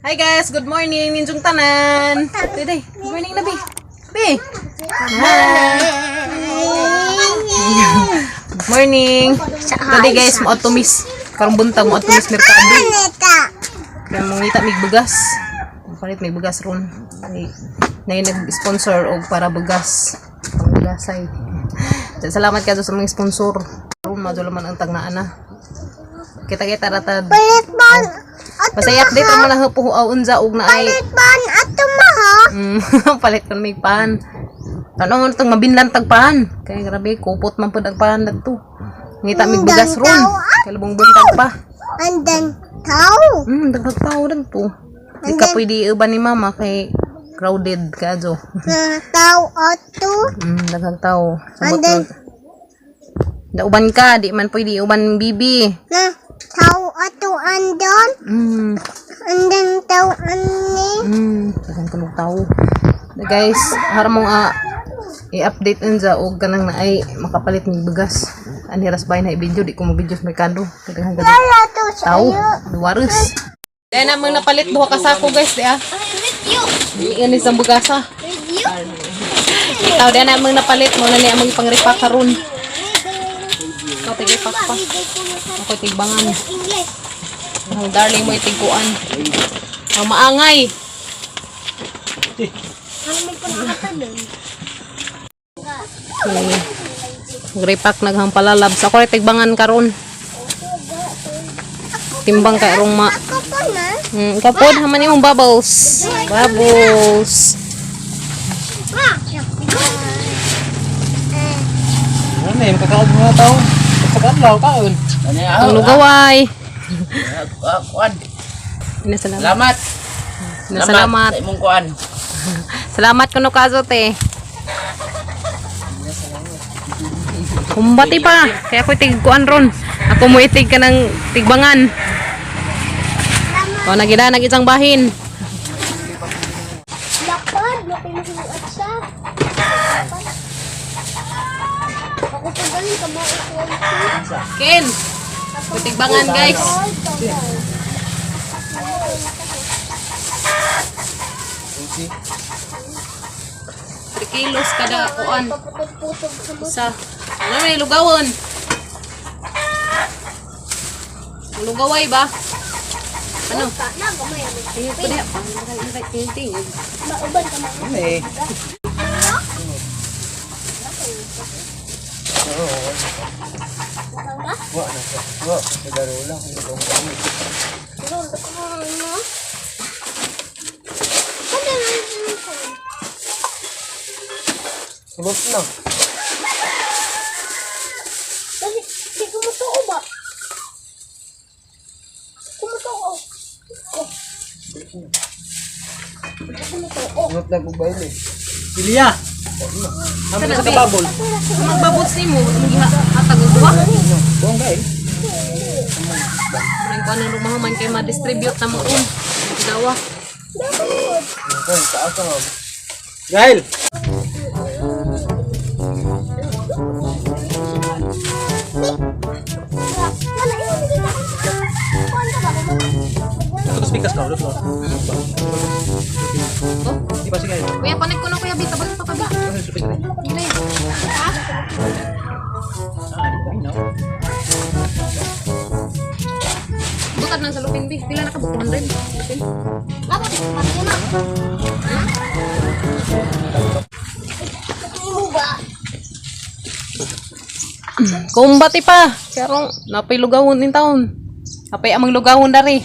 Hi guys, good morning ninjong tanan. Dede, good morning na bi. Bi. Hi. Good morning. Today guys, mo miss karong buntag mo mis merkado. Kaya mangita mig bugas. Palit may bugas ron. Ay, na nag-sponsor og para bugas. Pang bugasay. Salamat kayo sa mga sponsor. Ron madula man ang tagnaan na. Kita-kita ratad. Palit ban. Basta i-update mo na po unza og na ay Palit ban ato maha. Palit kon may pan. Ano man tong mabinlan tag pan. Kay grabe kupot man pud ang pan dadto. Ngita mig bugas ron. Kay lubong buntag pa. And then tao. Daghang tao dadto. Di ka pwede iuban ni mama kay crowded kadyo. Na tao ato. Daghang tao. Sabot And then- mag Dauban ka, di man pwede iuban bibi. Na tao ato andon. And then tao ani. Daghang kunog tao. Na guys, haramong i-update unza og kanang naay makapalit mig bugas. Ani ras bay na i-video di ko mo video sa merkado. Kay daghang kadto Wala to sa tao, iyo. duwares. Dahil namang napalit duha ka sako guys, di ah. Review. Ini sa bugasa. Review. Ikaw di namang napalit mo na niya among ipang-repack karon. Ikaw tig ipak pa. Ako tigbangan. English. Ang darling mo itigkuan. Ang maangay. Ano may panakatan? Okay. Repack naghang palalabs. Ako rin tigbangan karon. Timbang kay rong ma. Ako po na. Ikaw pod haman imong bubbles. Bubbles. Ano eh, makakaon mga tao. Sa kadlaw, kaon. Ang lugaway. Kuan. Ina salamat. Salamat. Ina salamat. Sa imong kuan. Salamat kuno kazo te. Kumbati pa. Kaya ako tigkuan ron. Ako mo itig ka ng tigbangan. O nagida nag isang bahin. Lakad, makinuhuat siya. Ako pa galing ka mo Ken. Tigbangan guys. 3 kilos kada kuan. Paputog-putog sa mo. Isa. Ano may lugawon? Lugaway ba? Ano? Na, gamay. Ayun pa diha. Ting. Mauban ka man. Ano eh. Wa na siya. Wa, sa daro lang. Lolo ko ano? Ano na yung Sulot na. Kasi, di kumutuo ba? Kumutuo. Oh. Di kumutuo. Sulot na kung bail eh. Ilya! Ano sa kababol? Magbabots nimo, giha hatag og duha. Buong gail. Murang kuan ang rumahuman kay ma-distribute na mo un. Dawa. Okay, taas na. Gail! Wala, imo bigay ka. Kuan ka ba? Ito speakers ka, ulit Oh. Di ba si Gail? Kuya, connect ko na kuya, bita balik pa kabi. Ano yung speaker? Gilay. Ah, di ba? Butad na sa lupin bi. Pila na ka 200? Lupin. Dapat, pati na. Imo ba? Kumbati pa. Karong napay lugawon nin taon. Napay amang lugawon dari.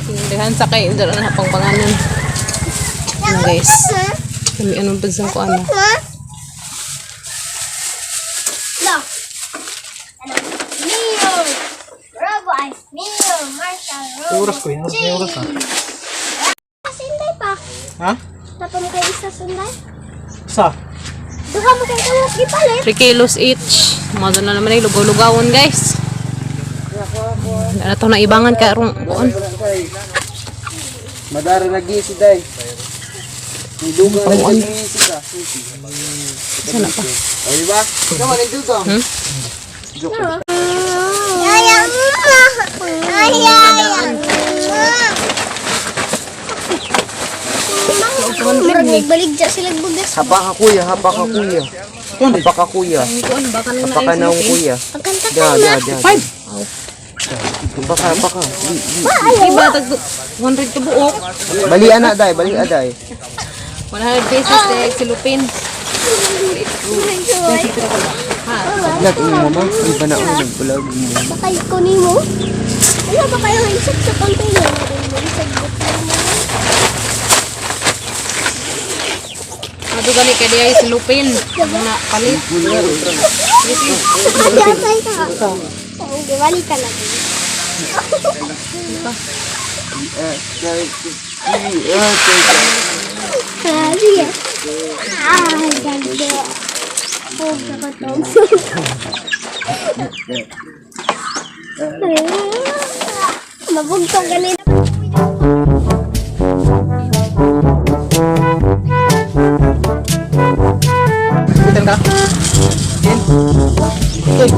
Okay, daghan sa kay dara na pang panganan. Ano guys? Kami anong pagsang ko ano. Ha? La. Ano? Mio. Robo ay Mio Marshall Robo. Oras ko yun, oras na oras ah. Sunday pa. Ha? Napam kay isa sunday. Sa? Duha mo kay kawat gipalit. 3 kilos each. Mazo na naman ay lugaw-lugawon guys. Ano to na ibangan ka rong kuan. Madara lagi si Day. Dugang lagi si ka. Sana pa. Ay, di ba? Ikaw man dugang. Hmm? Yaya. ni. Nagbaligya sila bugas. Hapa ka kuya, hapa ka kuya. Hapa ka kuya. Ang kuan baka nang Hapa ka na naay akong kuya. Pagkanta Da, ka da, na. da. Five. Hapa ka, hapa ka. Di, di. Iba tag 100 ka buok. Bali ana day, bali aday. 100 pesos dahil silupin. Ha. Nag mo mama, iba na ako nagbulag mo. Baka kunin mo. Wala ba kayo isip sa container? Isip mo. Ato gani kay diay silupin. Ang na palit. Ay, ka. Ang wali ka lang. Ah, sige. Ah, ganda. Oh, kakatong. Mabugtong ganito. Butan ka. In. Uy.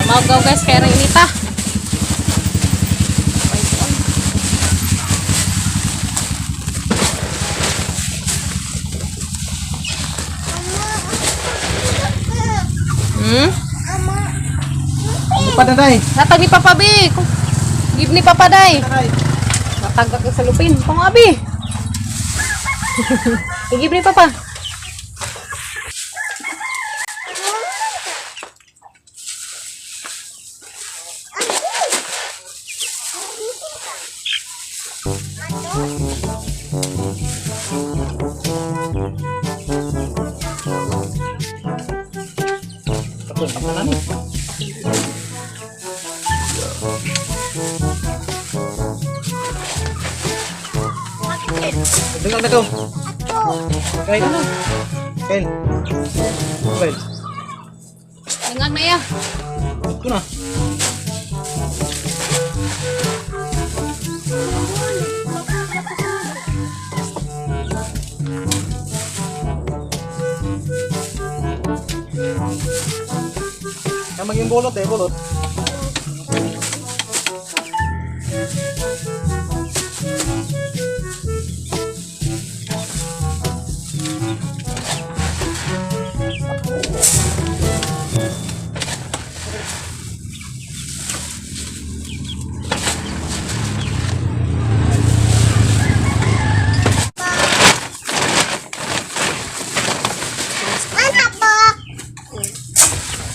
Magaw guys kay rang inita. Upat na day. Natag ni Papa B. Give ni Papa day. Natag ka sa lupin. Pang abi. I-give ni Papa. Dengar na to. Kain na. Kain. Kain. Langag na ya. Ito na. Ang maging bolot eh, bolot. Anak ba?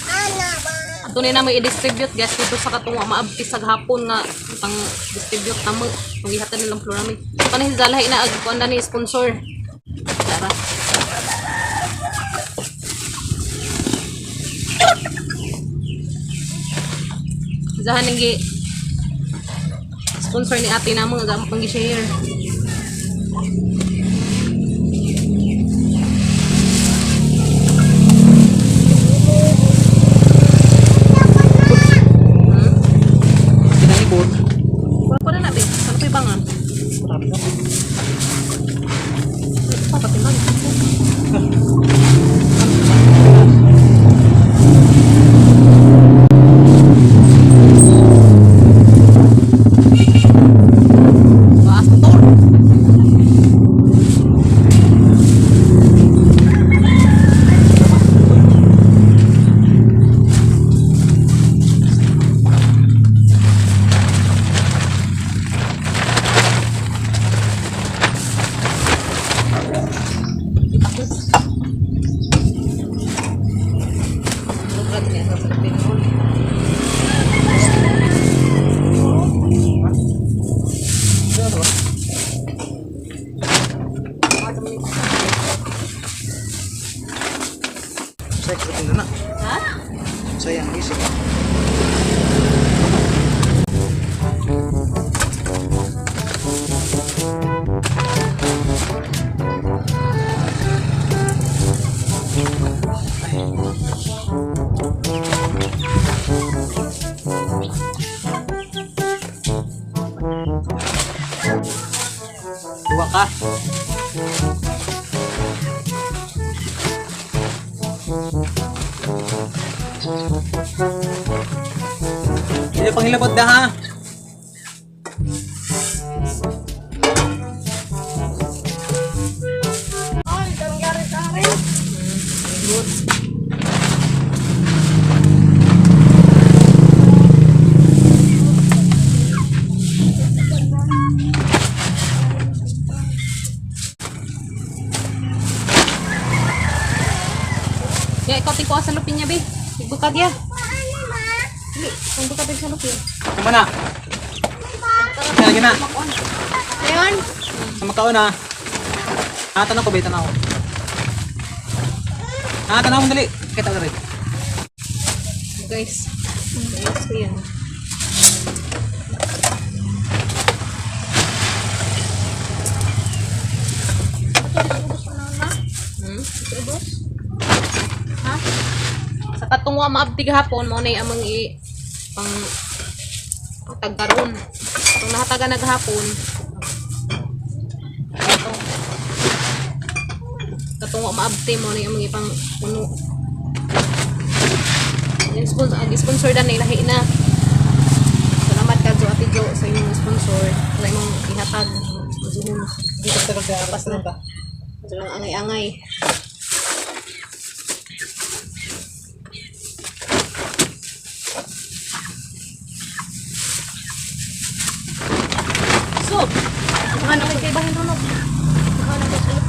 Anak ba? Ato ni na may i-distribute guys dito sa katong wa maabti sa hapon nga pang distribute na mo. Kung ihatan nilang floor namin. Kani si Zalahi na ag kuan na ni sponsor. Tara. Zahan ang gi sponsor ni ate na mo nga pang gi-share. Pinanikot. Wala pa na na, be. Sana pa ibang ah. Marami na. Papatimbang. Baas motor. Baka. Hindi pangilabot na ha. Ya, ikaw tikuha sa lupin niya, be. Igbukad ya. Dili, ang bukad sa lupin. Tama na. Kaya lagi na. Ayun. Sa makaon na. Ah, tanaw ko ba? Tanaw. Ah, tanaw mo dali. Kita ko rin. Guys, ayos ko yan. Hmm? Ha? Sa katong wa maabdi gahapon mao nay amang i pang tagkaron. Katong nahatagan na gahapon. Ato. Katong wa maabdi mao nay amang ipang puno. Yung sponsor, ang sponsor dan lahi na. Salamat ka Jo Ate Jo sa inyong sponsor, sa imong ihatag. Zuhun. Dito sa tagal sa pas na ba? Ito lang angay-angay. So, ano kay kay bahin runog? Ano kay sulok?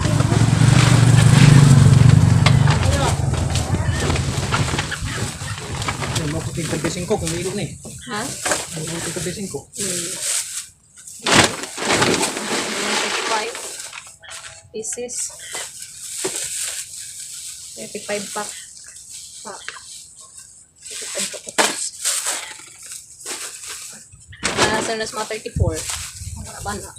Ay, mo ko tig 35 kung ilo ni. Ha? Mo ko tig 35. 35 pieces. 35 pack. Pack. 35 pack. Nasa nas mga 34. Ang ba na?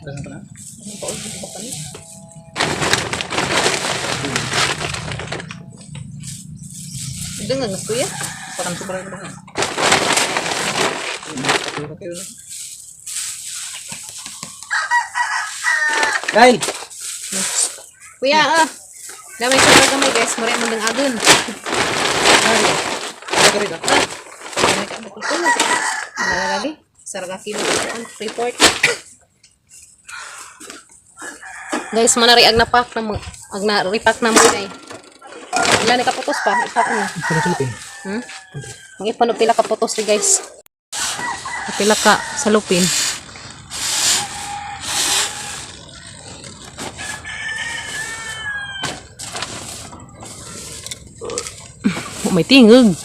Ganun pa na. Ito nga gusto ya. Parang sobra na ba? Kyle! Kuya, ah. Damay sa gamay guys, mura man dang agon. Kyle! Ah. Damay ka ba kulo? Wala lagi. Sarga kilo ang report. Guys, manari ag napak na mo- ag na repack na mo ay. Ilan ni kaputos pa? Ipak na. Hmm? Ang ipano pila ka putos ri guys. Pila ka sa lupin. Oh, may tingog.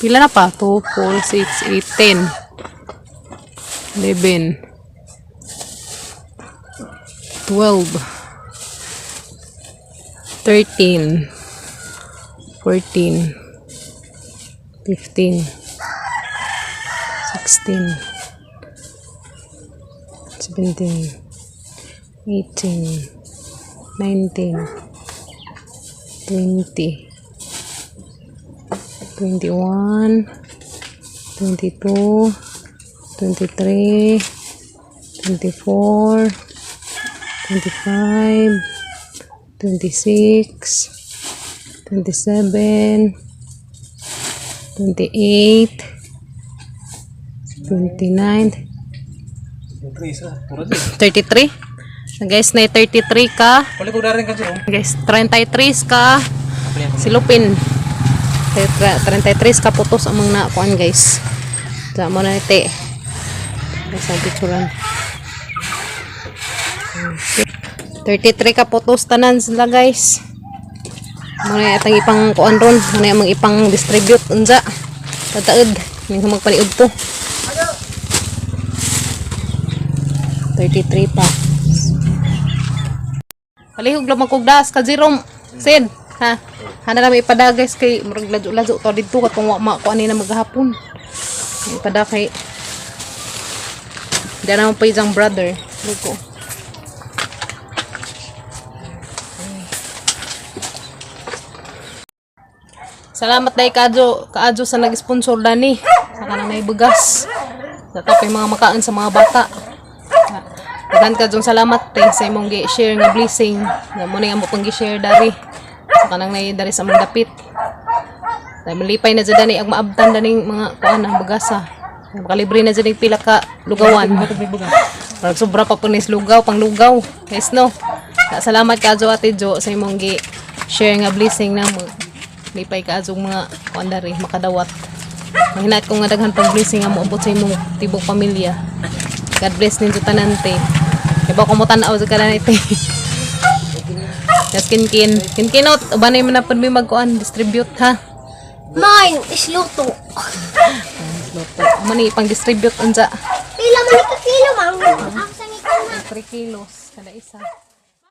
Pila na pa? 2, 4, 6, 8, 10. 11. 12. 13. 14. 15. 16. 17. 18. 19. 20. 21, 22, 23, 24, 25, 26, 27, 28, 29, 33. Guys, na 33 ka. Wala ko darin ka Jerome. Guys, 33 ka. Silupin. 33 ka putos amang nakuan guys. Sa mo na ite. Sa picturean. 33 ka putos tanan sila guys. Mo na atang ipang kuan ron, mo na amang ipang distribute unsa. Tataod ning magpaniud to. 33 pa. Palihog lang magkugdas ka Jerome. Sid, ha? Hana lang may ipada guys kay murag ladyo-ladyo to didto katong wa ma kuan ni na maghapon. May ipada kay Dara mo pa isang brother. Luko. Salamat dai kaadyo, kaadyo sa nag-sponsor dani. Sa kanang nay bugas. Sa tapay mga makaan sa mga bata. Daghan ka dyan salamat te sa imong gi-share nga blessing. Nga mo ni amo pang gi-share dari. Sa kanang nay dari sa among dapit. Dahil malipay na dyan dani ang maabtan daning mga kuan ang bugasa. Makalibre na dyan yung pila ka lugawan. Parang sobra pa po ni lugaw, pang lugaw. Guys, no? Salamat ka Jo, Ate Jo, sa imong gi share nga blessing na mo. Lipay ka azong mga kuan dari makadawat. Mahinat ko nga daghan pang blessing nga moabot sa imong tibok pamilya. God bless ninyo tanan te. Iba ko mo tan-aw sa kanan ite. Yes, kinkin. Kinkinot, ubanay mo na pud mi magkuan, distribute ha. Mine is luto. Luto. Amo ni pang distribute unsa. Pila man ni ka kilo, ma'am. Ako sa ngipon na. 3 kilos kada isa.